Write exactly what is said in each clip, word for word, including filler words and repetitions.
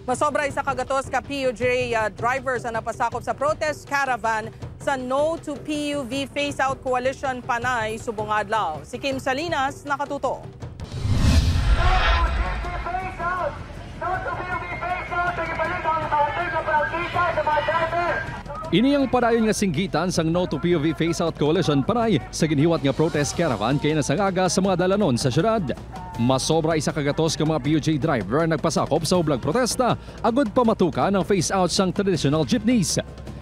Masobra isa ka gatos ka P U J, ah, drivers ang napasakop sa protest caravan sa No to P U V Phase Out Coalition Panay subong nga adlaw. Si Kim Salinas nakatuto. Ini ang padayon nga singgitan sang No to P U V Phase Out Coalition Panay sa ginhiwat nga protest caravan kay nasangaga sa mga dalanon sa syudad. Masobra isa ka gatos ka mga P U J driver ang nagpasakop sa hublag protesta agud pamatukan ang phase out sang traditional jeepneys.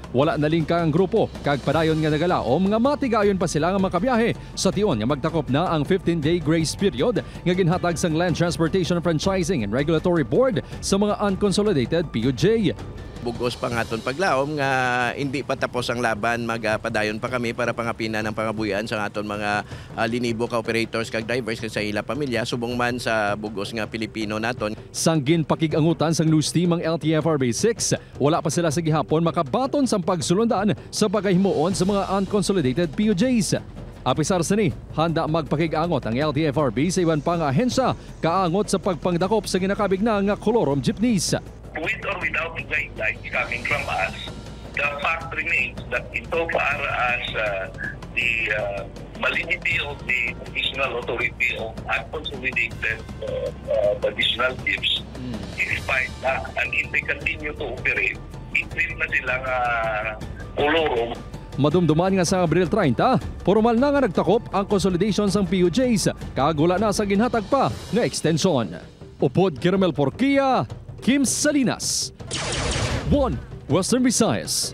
Wala nalingkang ang grupo kag padayon nga nagalaom nga matigayon pa sila nga makabiyahe sa tion nga magtakop na ang fifteen-day grace period nga ginhatag sang Land Transportation Franchising and Regulatory Board sa mga unconsolidated P U J. Bugos pa nga aton paglaom nga hindi pa tapos ang laban, magapadayon pa kami para pangapinan ang pangabuhian sa aton mga, ah, linibo ka operators kag drivers kag sa ila pamilya, subong man sa bugos nga Pilipino naton. Sang ginpakig-angutan sang news team ang L T F R B six, wala pa sila sa gihapon makabaton sang pagsulundan sa pagahimuon sa mga unconsolidated P U Js. Apisar sini, handa magpakig-angot ang L T F R B sa iban pa nga ahensya kaangot sa pagpangdakop sa ginakabig na nga kolorum jeepneys. With or without the guidelines coming from us, the fact remains that insofar as, uh, the, uh, validity of the traditional authority of unconsolidated, uh, uh, traditional chiefs, despite that, and if they continue to operate, i-treat na sila nga kolorum. Madumduman nga sa Abril treinta, pormal na nga nagtakop ang consolidation sang P U Js, kag wala na sa ginhatag pa nga extension. Upod kay Romel Porquia, Kim Salinas, One Western Visayas.